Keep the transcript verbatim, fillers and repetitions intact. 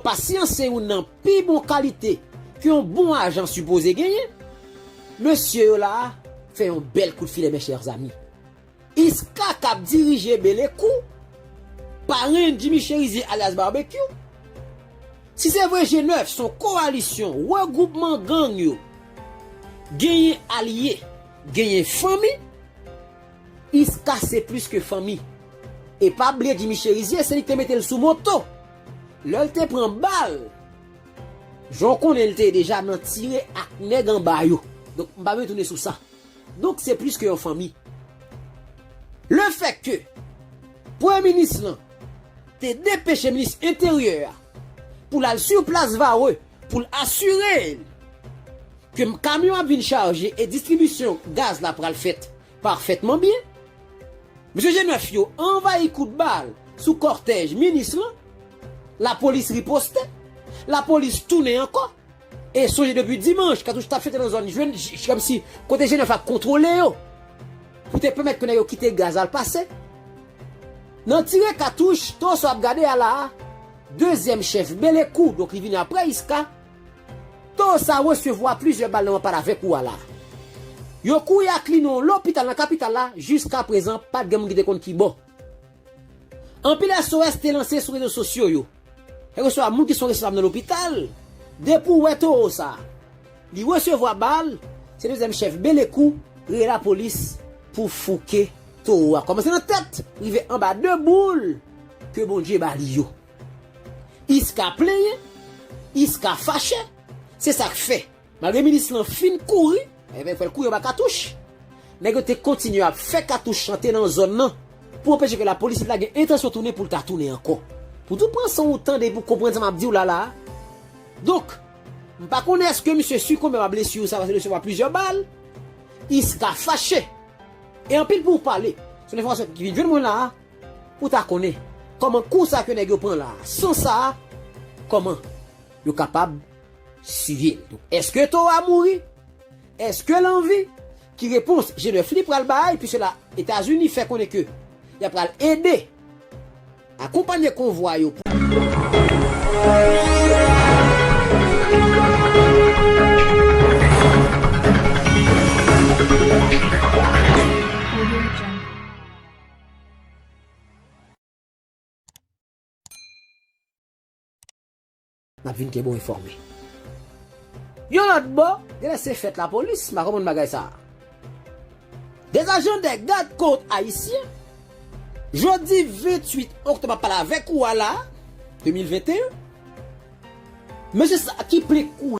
Pasyans se youn nan pi bon kalite ke yon bon ajan sipoze genyen. Mesye yo la a fè yon bèl kout filè, mes chers amis. Iska k ap dirije Belekou, parenn Jimmy Cherizier alyas Barbecue. Si se vre G nèf se yon kowalisyon, regwoupman gang yo, genyen alye, genyen fanmi, Iska se plis ke fanmi. E pa bliye Jimmy Cherizier, se li ki te mete l sou moto. Lè l te pran bal, jan w konnen l te deja nan tire ak nèg anba yo. Donk, m pa bezwen tounen sou sa. Donk, se plis ke yon fanmi. Lefètke premye minis lan te depeche minis enteryè a pou l al sou plas Varreux pou l asire l ke kamyon ap vin chaje e distribisyon gaz la pral fèt pafètman byen. Mesye G nèf yo anvayi kout bal sou kòtèj minis lan. Lapolis riposte. Lapolis tounen ankò. E sonje depi dimanch, katouch t ap chante nan zòn jwenn, j-, j-, kòmsi kote G nèf ap kontwole yo. Pou te pèmèt ke nèg yo kite gaz al pase. Nan tire katouch, towo sa w ap gade a la a, dezyèm chèf Belekou, donk li vini apre Iska, towo sa resevwa plizyè bal nan pale avèk ou a la. Yo kouri ak li nan yon lopital nan kapital la, jiskaprezan, pa t gen moun ki te konn ki bò. Anpil S O S te lanse sou rezo sosyo yo. Kèlkeswa moun ki se yon responsab nan lopital, depi w wè towo sa, li resevwa bal, se dezyèm chèf Belekou rele lapolis pou fouke towo a. Kòmanse nan tèt, rive anba de boul ke Bondye ba li yo. Iska plenyen, Iska fache, se sa k fè. Malgre minis lan fin kouri, e fè l kouri anba katouch, nèg yo te kontinye ap fè katouch chante nan zòn nan pou anpeche ke lapolis la gen entansyon tounen pou l ta tounen ankò. Pou tout pran san w tande pou konprann sa m ap di w la la a. Donk, m pa konnen èske misye sikonbe a blesi sa paske l resevwa plizyè bal. Iska fache. E anpil pou w pale. Se yon enfòmasyon ki vin jwenn mwen la a. Pou ta konnen kòman kou sa ke nèg yo pran la a, san sa a, kòman yo kapab siye l. Donk, èske towo a mouri? Èske l an vi? Ki repons G nèf li pral bay, piske la Etazini fè konnen ke y ap pral ede akonpanye konvwa yo pou N ap vin kenbe w enfòme. Yon lòt bò, genlè se fèt lapolis, m pa konprann bagay sa a. Des agents des gardes côtes haïtiens, jodi venntuit oktòb ap pale avèk ou a la, de mil venteyen, mesye sa ki plen kou